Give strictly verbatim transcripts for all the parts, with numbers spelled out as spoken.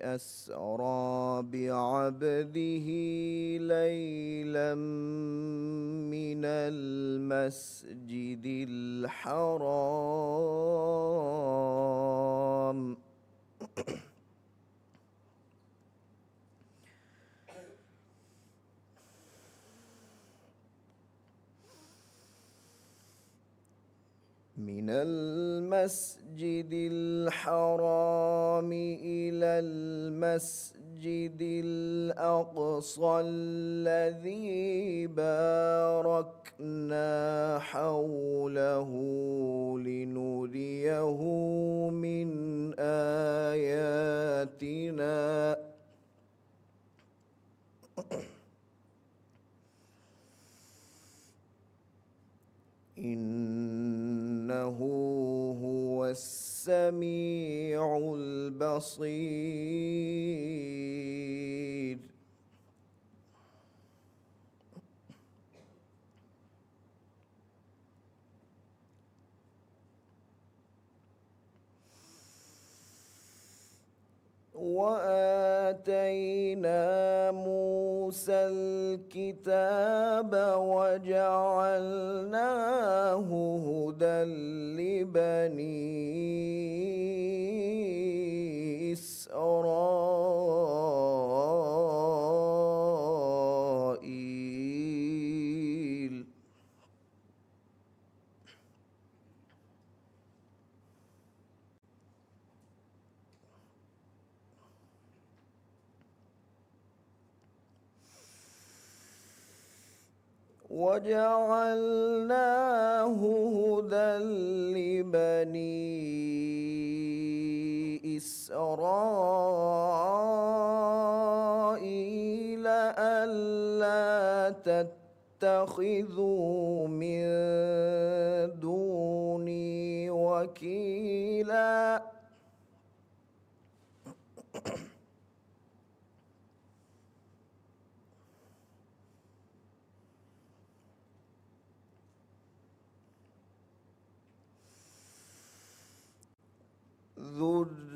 أسرى بعبده ليلا من المسجد الحرام من المسجد الحرام إلى المسجد الأقصى الذي باركنا حوله لنريه من آياتنا إنه هو السميع البصير. وآتينا موسى الكتاب وجعلناه هدى لبني إسرائيل. وجعلناه هدى لبني إسرائيل ألا تتخذوا من دوني وكيلا.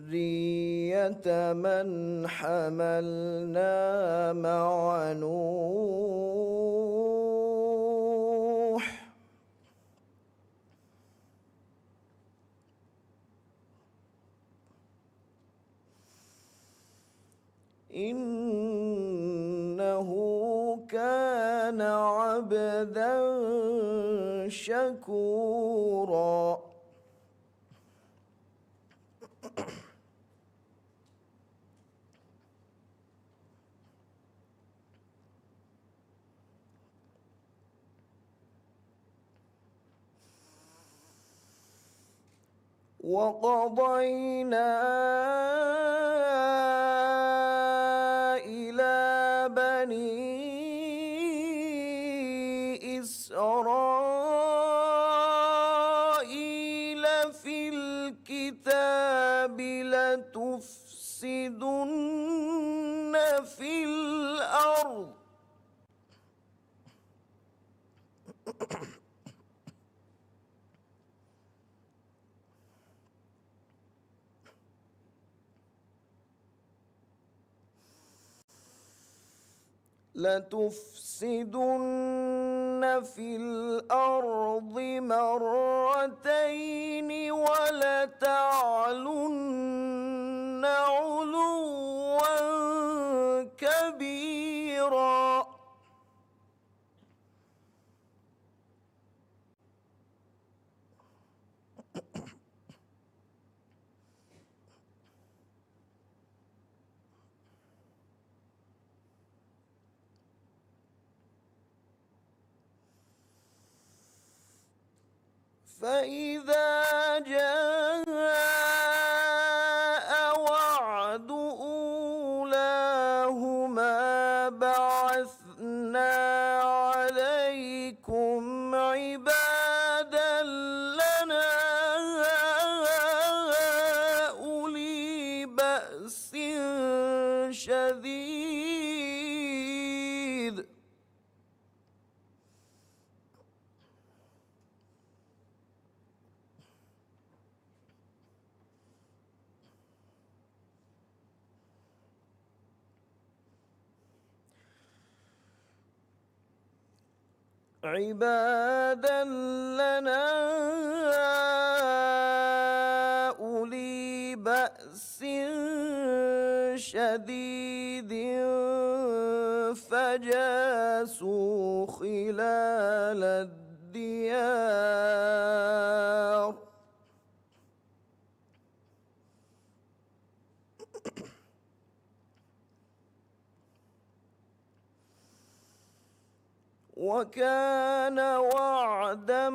ذرية من حملنا مع نوح. إنه كان عبدا شكورا. وقضينا إلى بني إسرائيل في الكتاب لتفسدن في الأرض لتفسدن في الأرض مرتين ولتعلن علوا كبيرا. فإذا جاء وعد أولاهما بعثنا عليكم عبادا لنا أولي بأس شديد. عبادا لنا أولي بأس شديد فجاسوا خلال الديار. وكان وعدا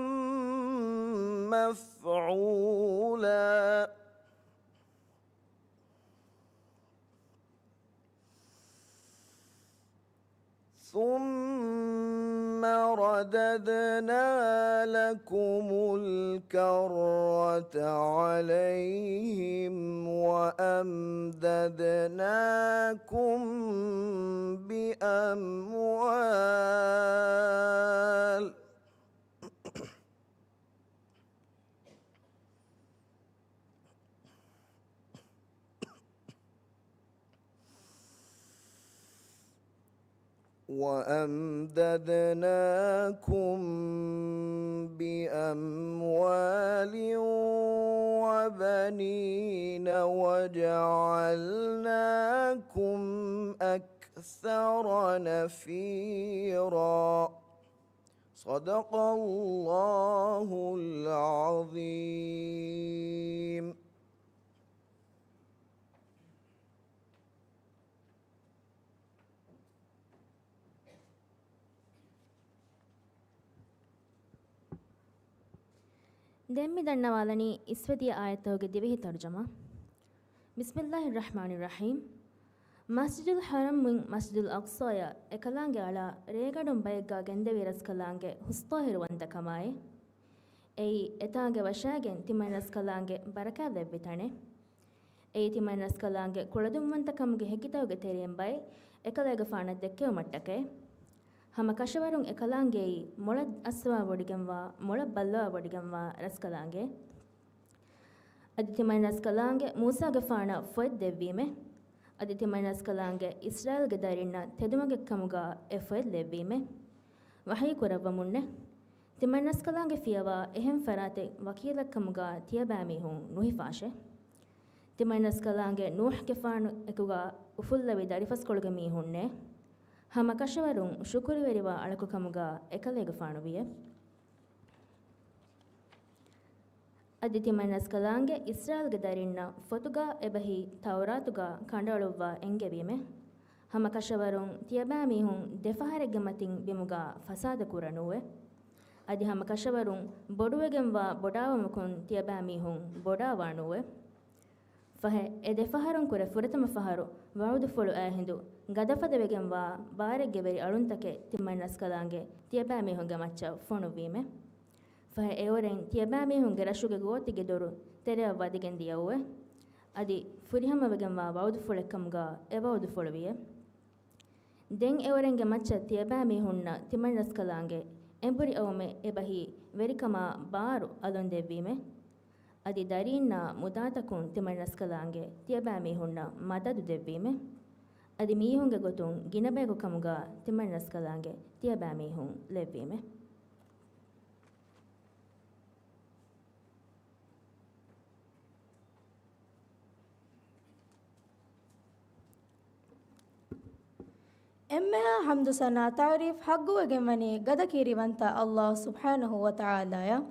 مفعولا. ثم رددنا لكم الكرة عليهم وأمددناكم بأموال وأمددناكم بأموال وبنين وجعلناكم أكثر نفيرا. صدق الله العظيم. ދެން މި ދަންނަވާލަނީ އިސްވެދިޔަ އާޔަތްތަކުގެ ދިވެހި ތަރުޖަމާ. بسم الله الرحمن الرحيم. މަސްޖިދުލް ޙަރަމް ވިން މަސްޖިދުލް އަޤްޞާޔަށް އެކަލާނގެ އަޅާ ރޭގަނޑުން ބައެއްގާ ގެންދެވި ރަސްކަލާނގެ ހުސްޠާހިރުވަންތަކަމާއި، އެއީ އެތާނގެ ވަށާގެން ތިމަން ރަސްކަލާނގެ ބަރަކާތް ލެއްވި ތަނެއް. އެއީ ތިމަން ރަސްކަލާނގެ ކުޅަދުންވަންތަކަމުގެ ހެކިތަކުގެ ތެރެއިން ބައެއް އެކަލޭގެފާނަށް ދެއްކެވުމަށްޓަކައި. ހަމަ ކަށަވަރުން އެކަލާނގެއީ މޮޅަށް އައްސަވާވޮޑިގެންވާ، މޮޅަށް ބައްލަވާވޮޑިގެންވާ ރަސްކަލާނގެ. އަދި ތިމަން ރަސްކަލާނގެ މޫސާގެފާނަށް ފޮތް ދެއްވީމެ. އަދި ތިމަން ރަސްކަލާނގެ އިސްރާއީލްގެ ދަރިންނަށް ތެދުމަގެއްކަމުގާ އެ ފޮތް ލެއްވީމެ. ވަޙީ ކުރައްވަމުންނެ. ތިމަން ރަސްކަލާނގެ ފިޔަވާ އެހެން ފަރާތެއް ވަކީލެއްކަމުގާ ތިޔަބައިމީހުން ނުހިފާށެ. ތިމަން ރަސްކަލާނގެ ނޫޙްގެފާނު އެކުގާ އުފުއްލެވި ދަރިފަސްކޮޅުގެ މީހުންނޭ. ހަމަ ކަށަވަރުން ޝުކުރުވެރިވާ އަޅަކުކަމުގާ އެކަލޭގެފާނުވިއެ. އަދި ތިމަން ރަސްކަލާނގެ އިސްރާއީލްގެ ދަރިންނަށް ފޮތުގާ އެބަހީ ތައުރާތުގާ ކަނޑައަޅުއްވާ އެންގެވީމެ. ހަމަ ކަށަވަރުން ތިޔަބައިމީހުން ދެފަހަރެއްގެ މަތިން ބިމުގާ ފަސާދަ ކުރަނޫވެ. އަދި ހަމަ ކަށަވަރުން ބޮޑުވެގެންވާ ބޮޑާވުމަކުން ތިޔަބައިމީހުން ބޮޑާވާނޫވެ. ފަހެ، އެ ދެ ފަހަރުން ކުރެ ފުރަތަމަ ފަހަރު ވަޢުދުފުޅު އައިހިނދު، ގަދަފަދަ ވެގެންވާ ބާރެއްގެ ވެރި އަޅުންތަކެއް ތިމަން ރަސްކަލާނގެ ތިޔަބައިމީހުންގެ މައްޗަށް ފޮނުއްވީމެ. ފަހެ، އެއުރެން ތިޔަބައިމީހުންގެ ރަށުގެ ގޯތިގެ ދޮރު ތެރެއަށް ވަދެގެން ދިޔައުވެ. އަދި ފުރިހަމަވެގެންވާ ވަޢުދުފުޅެއްކަމުގާ އެ ވަޢުދުފުޅުވިއެ. ދެން އެއުރެންގެ މައްޗަށް ތިޔަބައިމީހުންނަށް ތިމަން ރަސްކަލާނގެ އެނބުރި އައުމެއް އެބަހީ ވެރިކަމާ ބާރު އަލުން ދެއްވީމެ. އަދި ދަރީންނާ މުދާތަކުން ތިމަން ރަސްކަލާނގެ ތިޔަބައިމީހުންނަށް މަދަދު ދެއްވީމެ. އަދި މީހުންގެ ގޮތުން ގިނަބަޔަކު ކަމުގާ ތިމަން ރަސްކަލާނގެ ތިޔަބައިމީހުން ލެއްވީމެ. އެންމެހާ ޙަމްދު ސަނާ ތަޢުރީފް ޙައްޤުވެގެންވަނީ ގަދަ ކީރިވަންތަ ﷲ ސުބްޙާނަހޫ ވަތަޢާލާއަށް.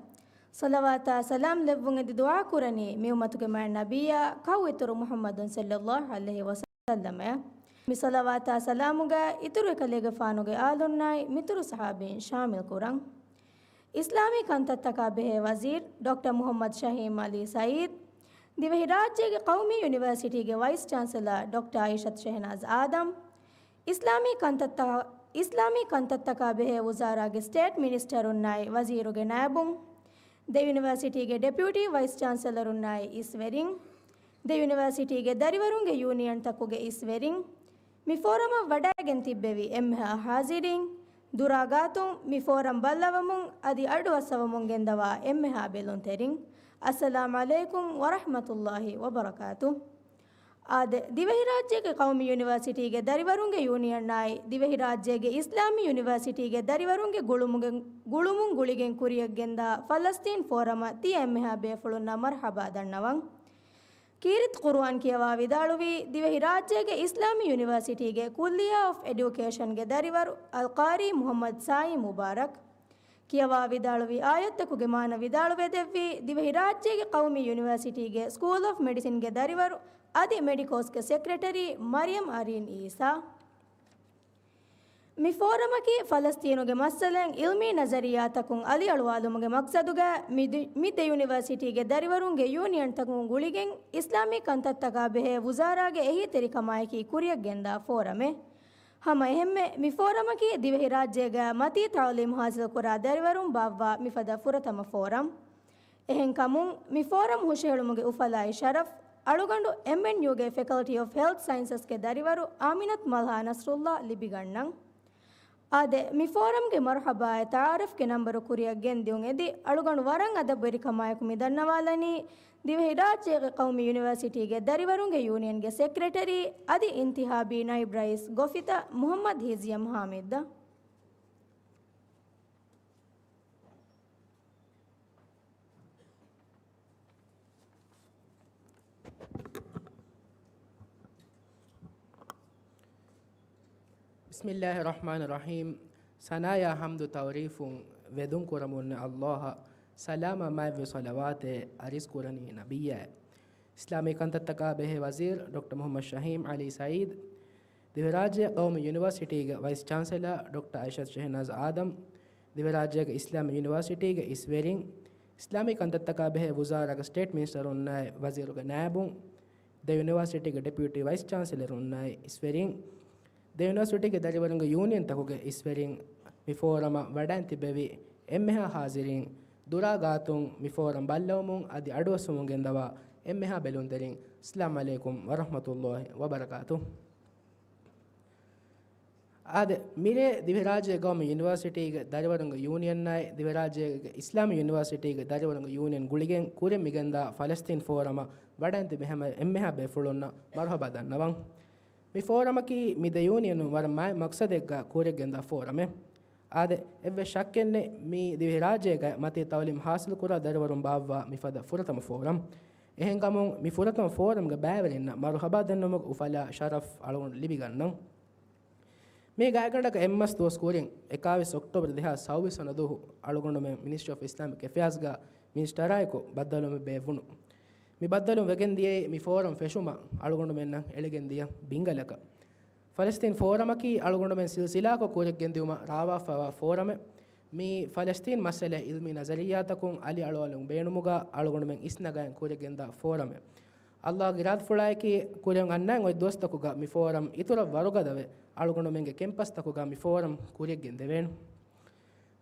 ޞަލަވާތާ ސަލާމް ލެއްވުން އެދި ދުޢާ ކުރަނީ މި އުއްމަތުގެ މާތް ނަބިއްޔާ ކައު އިތުރު މުޙައްމަދު ޞައްލައްލާހު ޢަލައިހި ވަސައްލަމައަށް. މި ޞަލަވާތާ ސަލާމުގައި އިތުރު އެކަލޭގެފާނުގެ އާލުންނާއި މިތުރު ޞަޙާބީން ޝާމިލް ކުރަން. އިސްލާމީ ކަންތައްތަކާ ބެހޭ ވަޒީރު ޑޮކްޓަރ މުޙައްމަދު ޝަހީމް ޢަލީ ސަޢީދު، ދިވެހިރާއްޖޭގެ ޤައުމީ ޔުނިވަރސިޓީގެ ވައިސް ޗާންސެލަރ ޑޮކްޓަރ އައިޝަތު ޝެހްނާޒް އާދަމް، އިސްލާމީ ކަންތައްތަ-، އިސްލާމީ ކަންތައްތަކާ ބެހޭ ވުޒާރާގެ ސްޓޭޓް މިނިސްޓަރުންނާއި ވަޒީރުގެ ނާއިބުން، ދެ ޔުނިވަރސިޓީގެ ޑެޕިއުޓީ ވައިސް ޗާންސެލަރުންނާއި އިސްވެރިން، ދެ ޔުނިވަރސިޓީގެ ދަރިވަރުންގެ ޔޫނިއަންތަކުގެ އިސްވެރިން، މި ފޯރަމަށް ވަޑައިގެން ތިއްބެވި އެންމެހާ ޙާޒިރީން، ދުރާ ގާތުން މި ފޯރަމް ބައްލަވަމުން އަދި އަޑުއައްސަވަމުން ގެންދަވާ އެންމެހާ ބެލުންތެރިން، އައްސަލާމް ޢަލައިކުމް ވަރަޙްމަތުﷲ ވަބަރަކާތުހު. އާދެ، ދިވެހިރާއްޖޭގެ ޤައުމީ ޔުނިވާސިޓީގެ ދަރިވަރުންގެ ޔޫނިއަންއާއި، ދިވެހިރާއްޖޭގެ އިސްލާމީ ޔުނިވާސިޓީގެ ދަރިވަރުންގެ ގުޅުމުގެ، ގުޅުމުން ގުޅިގެން ކުރިޔަށްގެންދާ ފަލަސްތީން ފޯރަމަށް ތިޔަ އެންމެހާ ބޭފުޅުންނަށް މަރުޙަބާ ދަންނަވަން. ކީރިތި ޤުރުއާން ކިޔަވާ ވިދާޅުވީ، ދިވެހިރާއްޖޭގެ އިސްލާމީ ޔުނިވާސިޓީގެ ކުއްލިއްޔާ އޮފް އެޑިއުކޭޝަންގެ ދަރިވަރު އަލްޤާރީ މުޙައްމަދު ސާއީ މުބާރަކް. ކިޔަވާ ވިދާޅުވި އާޔަތްތަކުގެ މާނަ ވިދާޅުވެދެއްވީ، ދިވެހިރާއްޖޭގެ ޤައުމީ ޔުނިވާސިޓީގެ ސްކޫލް އޮފް މެޑިސިންގެ ދަރިވަރު އަދި މެޑިކޯސްގެ ސެކްރެޓަރީ މަރިޔަމް އަރީން އީސާ. މި ފޯރަމަކީ ފަލަސްތީނުގެ މައްސަލައިން އިލްމީ ނަޒަރިއްޔާތަކުން އަލިއަޅުވާލުމުގެ މަޤްޞަދުގަ މި ދި-، މި ދެ ޔުނިވާސިޓީގެ ދަރިވަރުންގެ ޔޫނިއަންތަކުން ގުޅިގެން އިސްލާމީ ކަންތައްތަކާ ބެހޭ ވުޒާރާގެ އެހީތެރިކަމާއެކީ ކުރިޔަށްގެންދާ ފޯރަމެއް. ހަމަ އެހެންމެ، މި ފޯރަމަކީ ދިވެހިރާއްޖޭގަ މަތީ ތަޢުލީމު ޙާޞިލުކުރާ ދަރިވަރުން ބާއްވާ މިފަދަ ފުރަތަމަ ފޯރަމް. އެހެންކަމުން، މި ފޯރަމް ހުށަހެޅުމުގެ އުފަލާއި ޝަރަފް އަޅުގަނޑު އެމްއެންޔޫގެ ފެކަލްޓީ އޮފް ހެލްތް ސައިންސަސްގެ ދަރިވަރު އާމިނަތު މަލްހާ ނަޞްރުﷲ ލިބިގަންނަން. އާދެ، މި ފޯރަމްގެ މަރުޙަބާއެއް ތަޢާރަފްގެ ނަންބަރު ކުރިއަށް ގެންދިއުން އެދި، އަޅުގަނޑު ވަރަށް އަދަބުވެރިކަމާއެކު މި ދަންނަވާލަނީ، ދިވެހިރާއްޖޭގެ ޤައުމީ ޔުނިވާސިޓީގެ ދަރިވަރުންގެ ޔޫނިއަންގެ ސެކްރެޓަރީ އަދި އިންތިހާބީ ނައިބް ރައީސް ގޮފިތަ މުޙައްމަދު ހިޒިޔަމް ޙާމިދަށް. ބިސްމިއްލާހި ރަޙްމާނި ރަޙީމް. ސަނާޔާ ޙަމްދު ތަޢުރީފުން ވެދުން ކުރަމުން ﷲ އަށް ސަލާމާ މާތްވެ ޞަލަވާތެއް އަރިސް ކުރަނީ ނަބިއްޔާއެއް. އިސްލާމީ ކަންތައްތަކާ ބެހޭ ވަޒީރު ޑޮކްޓަރ މުޙައްމަދު ޝަހީމް ޢަލީ ސަޢީދު، ދިވެހިރާއްޖެ ޤައުމީ ޔުނިވާސިޓީގެ ވައިސް ޗާންސެލާ ޑޮކްޓަރ އައިޝަތު ޝެހެނާޒް އާދަމް، ދިވެހިރާއްޖޭގެ އިސްލާމީ ޔުނިވާސިޓީގެ އިސްވެރިން، އިސްލާމީ ކަންތައްތަކާ ބެހޭ ވުޒާރާގެ ސްޓޭޓް މިނިސްޓަރުންނާއި ވަޒީރުގެ ނާއިބުން، ދެ ޔުނިވާސިޓީގެ ޑެޕިއުޓީ ވައިސް ޗާންސެލަރުންނާއި އިސްވެރިން، ދެ ޔުނިވާސިޓީގެ ދަރިވަރުންގެ ޔޫނިއަންތަކުގެ އިސްވެރިން، މި ފޯރަމަށް ވަޑައިން ތިއްބެވި އެންމެހާ ޙާޟިރީން، ދުރާ ގާތުން މި ފޯރަމް ބައްލަވަމުން އަދި އަޑުއައްސަމުން ގެންދަވާ އެންމެހާ ބެލުންތެރިން، އައްސަލާމު ޢަލައިކުމް ވަރަޙްމަތުﷲ ވަބަރަކާތުހު. އާދެ، މިރޭ ދިވެހިރާއްޖޭ ޤައުމީ ޔުނިވާސިޓީގެ ދަރިވަރުންގެ ޔޫނިއަންއާއި، ދިވެހިރާއްޖޭގެ އިސްލާމީ ޔުނިވާސިޓީގެ ދަރިވަރުންގެ ޔޫނިއަން ގުޅިގެން ކުރިން މިގެންދާ ފަލަސްތީން ފޯރަމަށް ވަޑައިން ތިބި ހަމަ އެންމެހާ ބޭފުޅުންނަށް މަރުޙަބާ ދަންނަވަން. މި ފޯރަމަކީ މި ދެ ޔޫނިއަނުން ވަރަށް މާތް މަޤްޞަދެއްގަ ކުރިއަށްގެންދާ ފޯރަމެއް. އާދެ، އެއްވެސް ޝައްކެއްނެތް، މީ ދިވެހިރާއްޖޭގަ މަތީ ތަޢުލީމް ޙާޞިލުކުރާ ދަރިވަރުން ބާއްވާ މިފަދަ ފުރަތަމަ ފޯރަމް. އެހެންކަމުން، މި ފުރަތަމަ ފޯރަމްގެ ބައިވެރިންނަށް މަރުޙަބާ ދަންނަވުމުގެ އުފަލާ ޝަރަފް އަޅުގަނޑު ލިބިގަންނަން. މީ ގާތްގަނޑަކަށް އެއްމަސް ދުވަސް ކުރިން، އެކާވީސް އޮކްޓޯބަރު ދެހާސް ސައުވީސް ވަނަ ދުވަހު އަޅުގަނޑުމެން މިނިސްޓްރީ އޮފް އިސްލާމިކް އެފެއާޒްގަ މިނިސްޓަރާއެކު ބައްދަލުވުމެއް ބޭއްވުނު. މި ބައްދަލުވުން ވެގެން ދިޔައީ މި ފޯރަމް ފެށުމަށް އަޅުގަނޑުމެންނަށް އެޅިގެން ދިޔަ ބިންގަލަކަށް. ފަލަސްތީން ފޯރަމަކީ އަޅުގަނޑުމެން ސިލްސިލާކޮށް ކުރިއަށްގެންދިއުމަށް ރާވާފައިވާ ފޯރަމެއް. މީ ފަލަސްތީން މައްސަލައިން އިލްމީ ނަޒަރިއްޔާތަކުން އަލިއަޅުވާލުން ބޭނުމުގަ އަޅުގަނޑުމެން އިސްނަގައިން ކުރިއަށްގެންދާ ފޯރަމެއް. ﷲގެ އިރާދަފުޅާއެކީ، ކުރިއަށް އަންނައިން އޮތް ދުވަސްތަކުގަ މި ފޯރަމް އިތުރަށް ވަރުގަދަވެ، އަޅުގަނޑުމެންގެ ކެމްޕަސްތަކުގަ މި ފޯރަމް ކުރިއަށްގެންދެވޭނެ.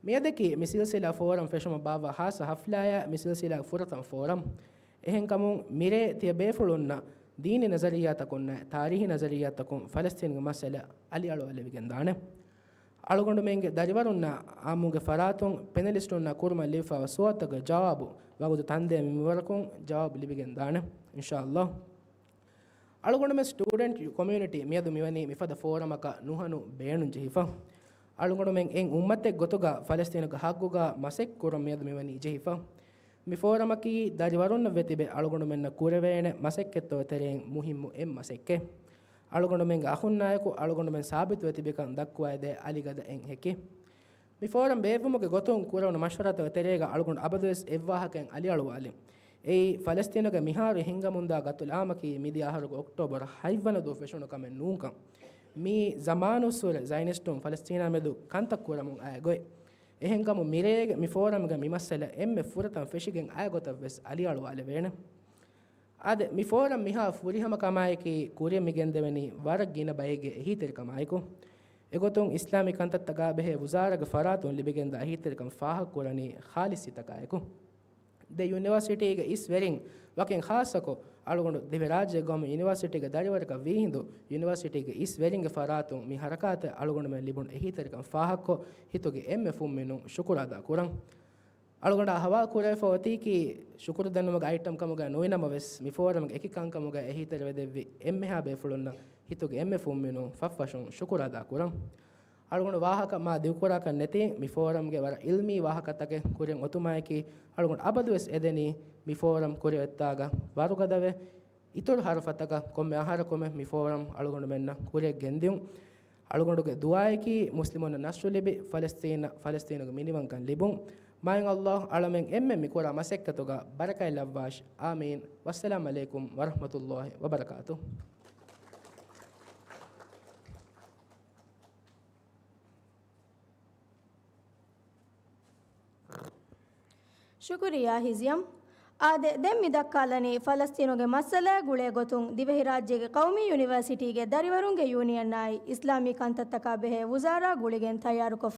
މިއަދަކީ މި ސިލްސިލާ ފޯރަމް ފެށުމަށް ބާއްވާ ޚާއްޞަ ޙަފްލާއާ މި ސިލްސިލާގެ ފުރަތަމަ ފޯރަމް. އެހެންކަމުން މިރޭ ތިޔަ ބޭފުޅުންނަށް ދީނީ ނަޒަރިއްޔާތަކުންނާއި ތާރީހީ ނަޒަރިއްޔާތަކުން ފަލަސްތީނުގެ މައްސަލަ އަލިއަޅުވާލެވިގެންދާނެ. އަޅުގަނޑުމެންގެ ދަރިވަރުންނަށް އާއްމުންގެ ފަރާތުން ޕެނަލިސްޓުންނާ ކުރުމަށް ލިބިފައިވާ ސުވާލުތަކުގެ ޖަވާބު ވަގުތު ތަންދޭން މިންވަރަކުން ޖަވާބު ލިބިގެންދާނެ، އިންޝާﷲ. އަޅުގަނޑުމެން ސްޓޫޑެންޓް ކޮމިއުނިޓީ މިއަދު މިވަނީ މިފަދަ ފޯރަމަކަށް ނުހަނު ބޭނުން ޖެހިފަ. އަޅުގަނޑުމެން އެއް އުއްމަތެއް ގޮތުގަ ފަލަސްތީނުގެ ހައްގުގަ މަސައްކަތް ކުރަން މިއަދު މިވަނީ ޖެހިފަ. މި ފޯރަމަކީ ދަރިވަރުންނަށް ވެތިބެ އަޅުގަނޑުމެންނަށް ކުރެވޭނެ މަސައްކަތްތަކުގެ ތެރެއިން މުހިއްމު އެއް މަސައްކަތް. އަޅުގަނޑުމެންގެ އަޚުންނާއެކު އަޅުގަނޑުމެން ސާބިތުވެ ތިބިކަން ދައްކުވައިދޭ އަލިގަދަ އެއް ހެކި. މި ފޯރަމް ބޭއްވުމުގެ ގޮތުން ކުރެވުނު މަޝްވަރާތަކުގެ ތެރޭގަ އަޅުގަނޑު އަބަދުވެސް އެއްވާހަކައިން އަލިއަޅުވާލިން. އެއީ ފަލަސްތީނުގެ މިހާރު ހިނގަމުންދާ ގަތުލާމަކީ މިދިޔަ އަހަރުގެ އޮކްޓޯބަރު ހަތްވަނަ ދުވަހު ފެށުނު ކަމެއް ނޫންކަން. މީ ޒަމާނުއްސުރެ ޒައިނިސްޓުން ފަލަސްތީނާ މެދު ކަންތައް ކުރަމުން އައި ގޮތް. އެހެންކަމުން މިރޭގެ މި ފޯރަމްގަ މި މައްސަލަ އެންމެ ފުރަތަމަ ފެށިގެން އައި ގޮތަށްވެސް އަލިއަޅުވާލެވޭނެ. އާދެ، މި ފޯރަމް މިހާ ފުރިހަމަ ކަމާއެކީ ކުރިއަށް މިގެންދެވެނީ ވަރަށް ގިނަ ބައެއްގެ އެހީތެރިކަމާއެކު. އެގޮތުން އިސްލާމީ ކަންތައްތަކާ ބެހޭ ވުޒާރާގެ ފަރާތުން ލިބިގެންދާ އެހީތެރިކަން ފާހަގަކުރަނީ ޚާލިޞް ހިތަކާއެކު. ދެ ޔުނިވާސިޓީގެ އިސް ވެރިން ވަކިން ޚާއްޞަކޮށް، އަޅުގަނޑު ދިވެހިރާއްޖޭގަ ޤައުމީ ޔުނިވާސިޓީގެ ދަރިވަރަކަށް ވީހިނދު، ޔުނިވާސިޓީގެ އިސް ވެރިންގެ ފަރާތުން މި ހަރަކާތަށް އަޅުގަނޑުމެން ލިބުނު އެހީތެރިކަން ފާހަގަކޮށް، ހިތުގެ އެންމެ ފުންމިނުން ޝުކުރު އަދާ ކުރަން. އަޅުގަނޑާ ހަވާލު ކުރެވިފަ އޮތީކީ ޝުކުރު ދަންނަމުގެ އައިޓަމް ކަމުގައި ނުވިނަމަވެސް، މި ފޯރަމްގެ އެކި ކަންކަމުގައި އެހީތެރިވެދެއްވި އެންމެހާ ބޭފުޅުންނަށް ހިތުގެ އެންމެ ފުންމިނުން ފަށްފަށުން ޝުކުރު އަދާކުރަން. އަޅުގަނޑު ވާހަކަ މާ ދިގުކުރާކަށް ނެތީ، މި ފޯރަމްގެ ވަރަށް އިލްމީ ވާހަކަތަކެއް ކުރިން އޮތުމާއެކީ، އަޅުގަނޑު އަބަދުވެސް އެދެނީ މި ފޯރަމް ކުރިއޮތްތާގަ ވަރުގަދަވެ، އިތުރު ހަރުފަތަކަށް ކޮންމެ އަހަރަކުމެ މި ފޯރަމް އަޅުގަނޑުމެންނަށް ކުރިއަށް ގެންދިއުން. އަޅުގަނޑުގެ ދުޢާއަކީ މުސްލިމުންނަށް ނަޞްރު ލިބި، ފަލަސްޠީނަށް ފަލަސްޠީނުގެ މިނިވަންކަން ލިބުން. މާތް ﷲ އަޅަމެން އެންމެން މިކުރާ މަސައްކަތުގަ ބަރަކަތް ލައްވާށި. އާމީން. ވައްސަލާމް ޢަލައިކުމް ވަރަޙްމަތުﷲ ވަބަރަކާތުހު. ޝުކުރިއްޔާ ހިޒިޔަމް. އާދެ، ދެން މި ދައްކާލަނީ ފަލަސްޠީނުގެ މައްސަލައާ ގުޅޭ ގޮތުން ދިވެހިރާއްޖޭގެ ޤައުމީ ޔުނިވަރސިޓީގެ ދަރިވަރުންގެ ޔޫނިއަންއާއި އިސްލާމީ ކަންތައްތަކާ ބެހޭ ވުޒާރާ ގުޅިގެން ތައްޔާރުކޮށް